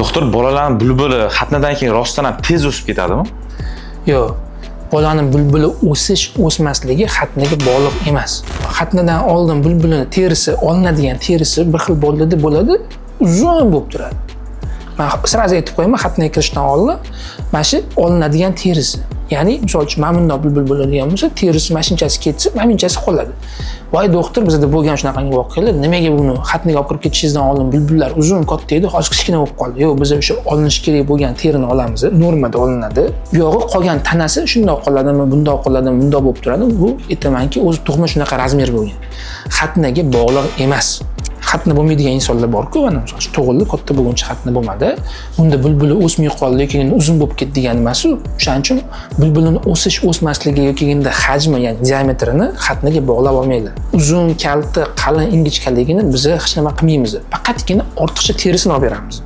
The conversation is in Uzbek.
Doktor, bolalarning bulbuli xatnadan keyin rostdan ham tez o'sib ketadimi? Yo'q. Bolani bulbuli o'sish o'smasligi xatnaga bog'liq emas. Xatnadan oldin bulbulini terisi, olinadigan terisi bir xil bolalarda bo'ladi, uzun bo'lib turadi. Man сразу aytib qo'yaman, xatnaga kirishdan oldin mana shu olinadigan terisi. Ya'ni, misol uchun, mana bundoq bulbul bo'ladigan bo'lsa, terisi mana shunchasi ketsa, mana bunchasi qoladi. Voy doktor, bizda bo'lgan shunaqangi voqealar, nimaga buni xatnaga olib kirib ketishingizdan oldin bulbullar uzun, katta edi, hozir kichkina bo'lib qoldi. Yo'q, biz o'sha olinishi kerak bo'lgan terini olamiz, normada olinadi. Bu yog'i qolgan tanasi shundoq qoladimi, bundoq qoladimi, bundoq bo'lib turadi. Bu aytamanki, o'zi tug'ma shunaqa razmer bo'lgan. Xatnaga bog'liq emas. Xatna bo'lmaydigan insonlar borku, mana misol uchun, tug'ildi, katta bo'lguncha xatna bo'lmadi. Unda bulbuli o'smay qoldi yoki endi uzun bo'lib ketdi degani emas u. O'shaning uchun bulbulini o'sish o'smasligi yoki endi hajmi, ya'ni diametrini xatnaga bog'lab olmanglar. Uzun, kalta, qalin, ingichkaligini biz hech nima qilmaymiz. Faqatgina ortiqcha terisini olib beramiz.